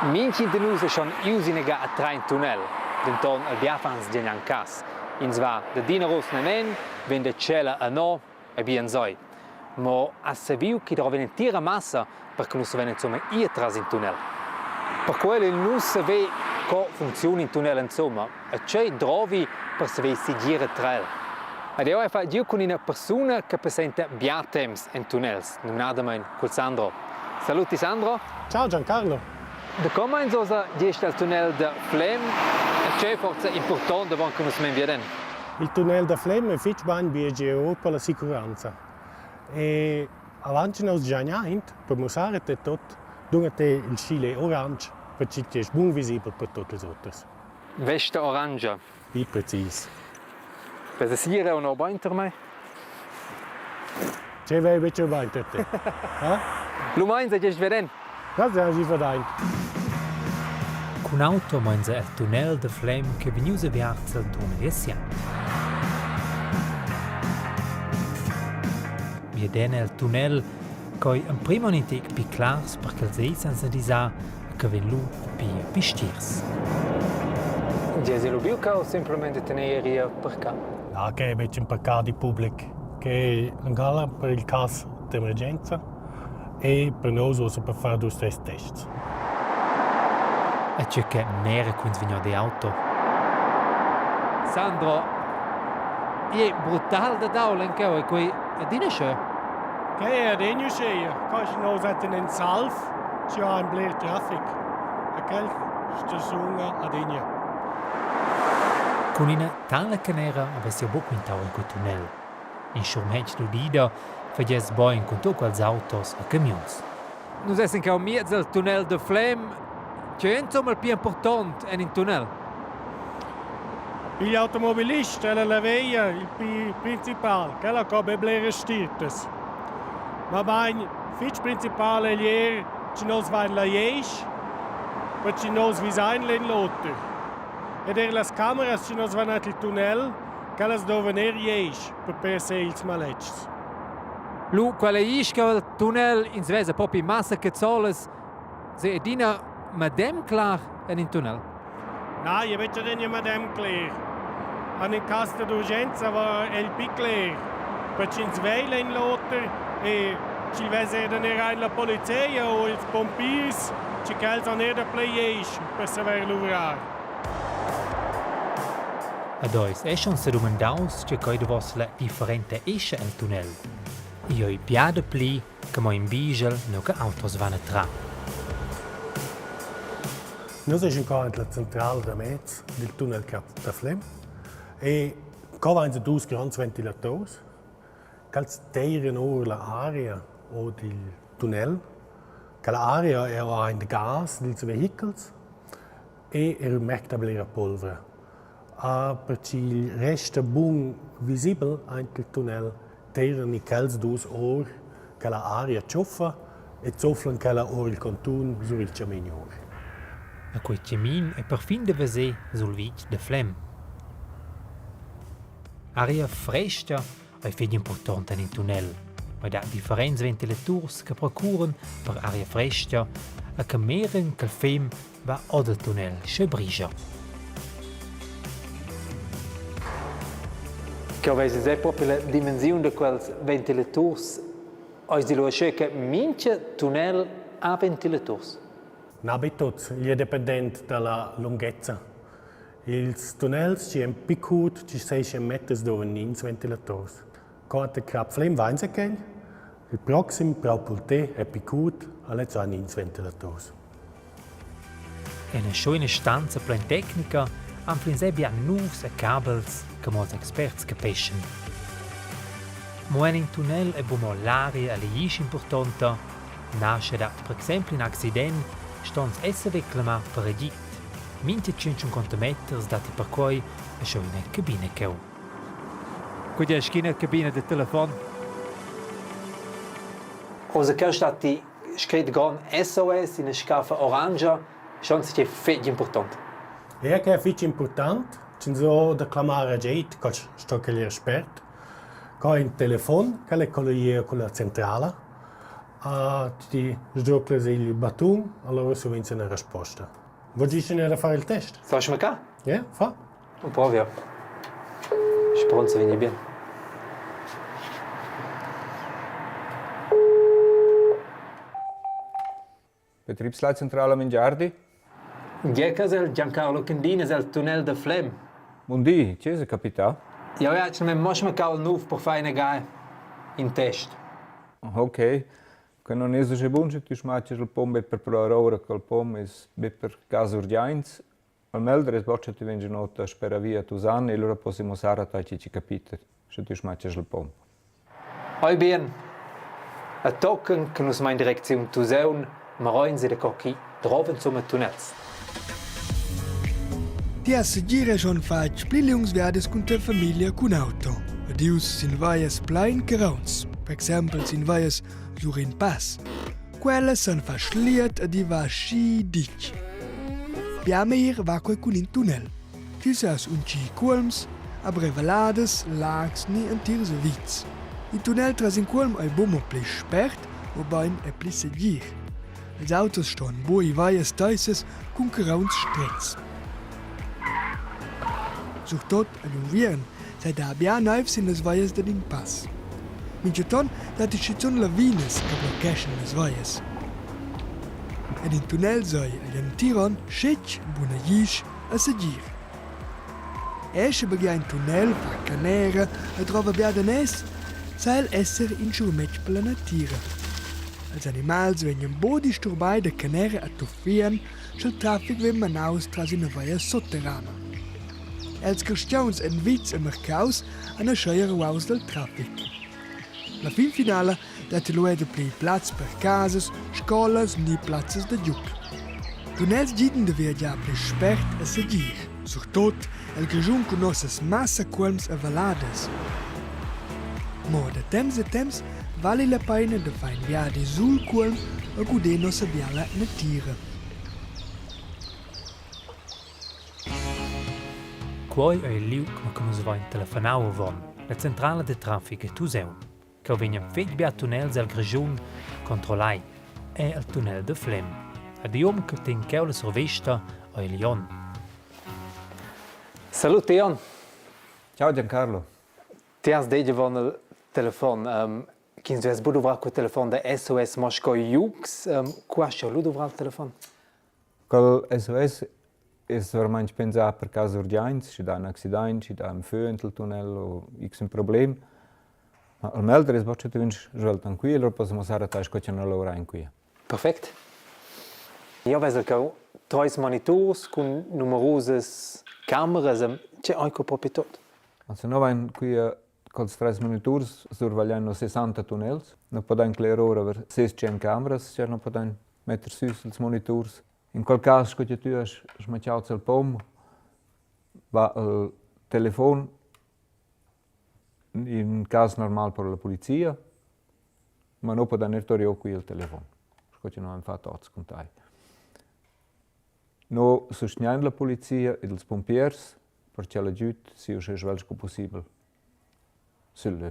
Mintgin da nus è schon ius inaga a trair in tunnel, denton el bia fans di gnanc cass. Ins va da Dinaros naven, vegn da tschella ano e bien soi. Mo has saviu ch'i drova in'entira massa per che nus savein insumma ir tras in tunnel. Perquei il nus saver co funcziuna in tunnel insumma e tgei drovi per saver segir tra el. Ed jeu hai fatg giu cun ina persuna che passenta bia temps en tunnels, numnadamein cul Sandro. Saluti Sandro. Ciao Giancarlo. Da come ins osa gest al tunnel da Flem e tgei forza impurtont avon che nus mein viaden? Il tunnel da Flem è fitg bain biagià per la sicuranza. E avant che nus giagnaint per mussar a te tot, dun a te il gilet orange per chi ti es bun visibel per tuot ils oters. Vesta orangia. Wie precis. Pesa sira o no bain per me? Che vei betg bain per te? Ha? Lu meins gest veden. Das ist verdaint. Cun auto meinsa el tunnel da Flem che vegnius aviarts al 2007. Viaden el tunnel coi emprem in tec pi clars per ch'els ei senza disar e che vegn lu pia pistiers. Giesi lubiu ca o simplemente tener ir per ca? Na, che è betg in parcadi public, che è angala per il cas d'emergenza e per nus ussa per far dus tres tests. E tge che mera quins vegn di auto. Sandro, è brutal da daul en cheu e quei adina schö. Che è adina uscheia. Quasi nous etten in salv, ci ha in bler traffic. E quel staziuna adina. Cun ina tala canera avess jeu buc quintau in quei tunnel. In schurmetg d'udida fagess bein cun tut quels autos e camiuns. Nus essan cheu miez el tunnel da Flem. Tgei è insomma il pli impurtont en in tunnel? Igl automobilist el la veia il pli principal, quella co be bleras stirtas. Ma bain fitg principal è er che nus vain la glisch, per che nus visain l'in l'oter. Ed er las cameras che nus van al tunnel, quellas dovan er glisch per perser ils maletgs. Lu quella ischga el tunnel ins vesa propi massa cazzolas se adina medem clar en in tunnel. Na, io betg adina medem cler. An in cas d'urgenza va el pi cler, perché ins veila in l'oter e chi vesa er er la polizia o ils pompiers, chi quels han er da pleisch per saver luvrar. Ad eis eschan sedumandaus tgei ch'ei davos la differenta escha el tunnel. Igl ei bia dapli che mo in bigel nua che autos van a trar. Nus eschan qua in la centrala da mez dil tunnel da Flem e qua vainsa dus gronds ventilators ch'els teiran our la aria our dil tunnel. Quella aria è aint gas dils vehichels e er ün mec da blera polvra. Ah, per ch'igl resta bun visibel aint il tunnel d'eiran i quels dus our quella aria tschuffa e zofflan quella our il cantun sur il chamin our. E quei tgamin ei perfin da veser sul vitg da Flem. Aria frestga ei fetg impurtont en in tunnel. Ei dat differents ventilaturs che procuran per aria frestga e che miran ch'il fem va ord il tunnel sche brigia. Che vesis è proprio la dimensiun da quels ventilaturs. Eis di lu aschia che mintga tunnel ha ventilaturs? Na, be tuts. Igl è dependent dalla lunghezza. Ils tunnels chi èn pi curt, chi seischen meters dovran nins ventilators. Quant crap Flem vainsa quel? Il proxim Prau Pulté è pi curt, allez han ins ventilators. Ina schöna stanza plein tecnica anfl'ins è bia nuvs e cabels che mo els experts capeschan. Mo en in tunnel è buc mo l'aria e la glisch impurtonta, nasce dat per exempel in accident, stons esser reclamar per agid. Mintga 150 meters datti perquai schon ina cabina cheu. Quei è sc'ina cabina da telefon. Oz cheu statti scrit grond SOS ina scaffa orangia, schon che fetg important. Ja, che è fitg important, ci so da clamare a geit, co sto che er spert. Co in telefon, quel è collier con la centrala. A ti sdruclas il battun, allora suvenza una risposta. Vuoi era fare il test? Fas macar? Ja, fa. Un provia. Speronza vegni bien. Betriebsleitzentrale Mingiardi. Gie, el Giancarlo Candinas el tunnel da Flem. Bun di, tge è capità? Jau hai me mosch macau il nuf per far inaga in test. Ok, che non es uschè bun sche ti schmatschas il pom be per provare ora che il pom es be per cas urgiaints. Al melder es bod che ti vegn nota speravia a Tusan e lura possi mussar a tai chi chi capita sche ti schmatschas il pom. Hoi bien. A tochen che nus mein direcziun Tuseun, maroins e da co chi drovan insomma tunnels. Ti has segir schon fatg pli liungs viadis cun tia famiglia cun auto. Ed ius sin vaias plein carauns, per exempel sin vaias sur in pass. Quellas san far schliet ed i va schi ditg. Bia meglier va quei cun in tunnel. Ti sas untgir cuolms, aber valladas, lags ni entirs vits. Il tunnel tras in cuolm ei buc mo pli spert, mobein è pli segir. Ils autos ston buc ir vaias teissas cun carauns stretgs. Surtut egl unviern sei da bia neiv sin las veias dad in pass. Mintgaton datti schizun lavinas che bloccheschan las veias. Ed in tunnel sei egl entir onn schetg, buna glisch e segir. Era sche baghiar in tunnel fa canera e drova bia daners, sa el esser in schurmetg per la natira. Els animals vegnan buc disturbai da canera e tuffien, sch'il traffic vegn manaus tras ina veia sutterrana. Els carstgauns en vitgs e marcaus han aschia ruaus dal traffic. La fin finala datti lu era dapli plaz per casas, scolas ni plazzas da giug. Tunnels gidan da viagiar pli spert e segir, surtut el Grischun cun nossas massa cuolms e valladas. Mo da temps a temps vali la peina da far in viadi sul cuolm e guder nossa biala natira. Quei ei il liug nua che nus vein telefonau avon, la centrala da traffic a Tusaun. Cheu vegnan fetg bia tunnels el Grischun controllai, era il tunnel da Flem. Ed igl um che tegn cheu la survesta ei il Jon. Salut Jon! Ciao Giancarlo. Ti has detg avon il telefon ch'ins duess buca duvrar cul telefon da SOS, mo sco giugs. Cu has lu duvrau il telefon? Quel SOS es veramaing pensà per cas urgiaints, schi dà ün accidaint, schi dà ün fö int il tunnel o x ün problem. Ma al meglder es bod cha tü vainst svelt in qui, alura possa muossar a tai sco cha no lavurain quia. Perfect. Jeu vesel cheu treis moniturs cun numerusas cameras. Tgei ei quei propi tut? Also no vain quia Culs treis moniturs survaglian nus 60 tunnels. No podain cler ora ver ses tschient cameras cha no podain metter sü süls moniturs. In quel cas sco cha tü hast schmachau il pom, va il telefon in cas normal per la pulizia, ma no podain eir tour giò qui il telefon, sco cha no hain fat hoz cun tai. No sustgnain la pulizia ed ils pumpiers per cha l'agüd sia uschè svelt sco pussibel sül lö.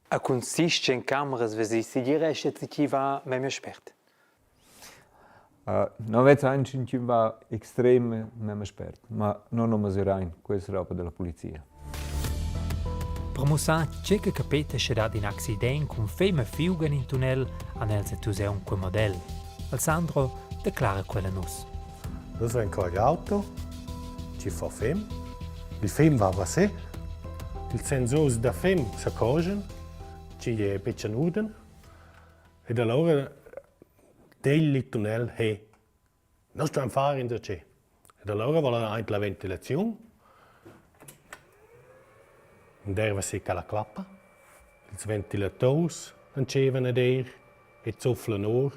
A consiste in cameras vesi segirescha chi va memia spert? No vezzain sch'inchün va extrem memia spert, ma no nu masürain questa roba da la pulizia. Per mussar tge che capeta sche dat in accident cun fema fiug en in tunnel han els a Tusaun quei model. Alessandro declara quella nus. Nus vein qua igl auto, chi fa fem. Il fem va va se. Ils sensors da fem s'accorgen, chi è betg en urden. Ed allora degl il tunnel he Nus stuein far insatgei. Ed allura vala aint la ventilaziun. Derva secca la clappa. Ils ventilators entscheivan ad ir e zufflan or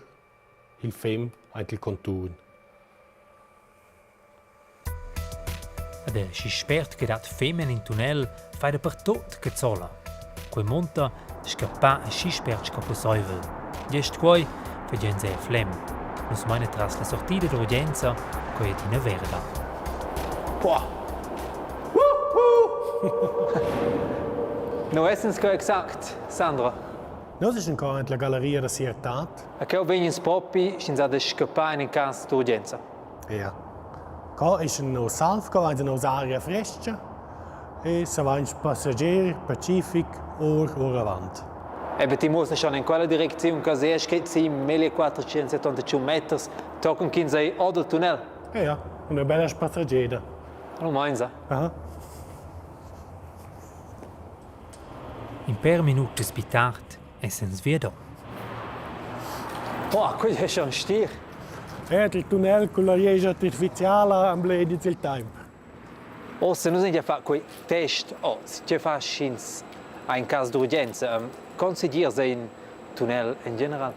il fem aint il conturn. Ed el schi spert che dat fem en in tunnel fai dapertut che zola. Quei munta scappar aschi spert sco pusseivel. Gest quei fagein ei a Flem. Nus meina tras la sortida d'urgenza, quei è ina verda. Boah. No essens co exact, Sandra. Nus eschan qua aint la galleria da siertad. A cheu vegn ins propi, sch'ins ha da scappar in cas d'urgenza. Ja. Qua eschan nus salv, qua vainsa nos aria fresca e savains passager pacific or oravant. Eben ti muossa schon in quella direcziun che sei scrit si 1475 meters tochen ch'ins ei or dal tunnel. Ja, una bella spazzageda. Lu meinsa. Aha. In pèr minutas pli tard essens viado. Oh, quei è schon stir. Eh, il tunnel con la riesa artificiala ambledi il temp. Ossa nus ein fa quei test oz. Tge fa sch'ins ha in cas d'urgenza? Consigliers ein tunnel en general?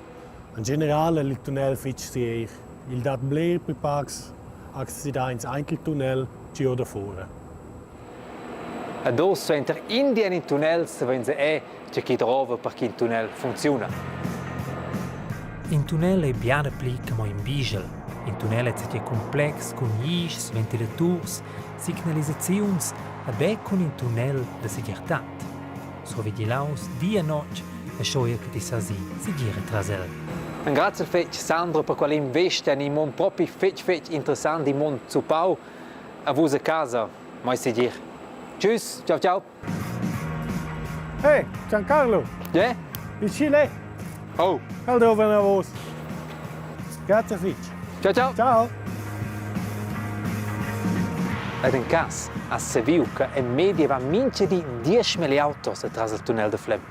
In general è il tunnel fitg segir. Il dat bler pli pacs accidents aint il tunnel che or da fora. Ed oz suenter in di en in tunnel savein è tge chi drova per ch'in tunnel funcziuna. In tunnel è bia dapli che mo in bigl. In tunnel è zatgei complex cun glischs, ventilaturs, signalisaziuns e be cun in tunnel da segirtad. Survigilaus di e notg e schoia che ti sas ir segir tras el. Grazie fetg Sandro per quella investa in in mund propi fetg fetg interessant, in mund zuppau. A vus a casa, mai segir. Tschüss, ciao ciao. Hey, Giancarlo! Yeah? Il Chile! Oh! Al dove enavos! Grazie fitg! Ciao ciao! Ciao! Ed in cas ha saviu che en media va mintga di 10 autos atras il tunnel da Flem.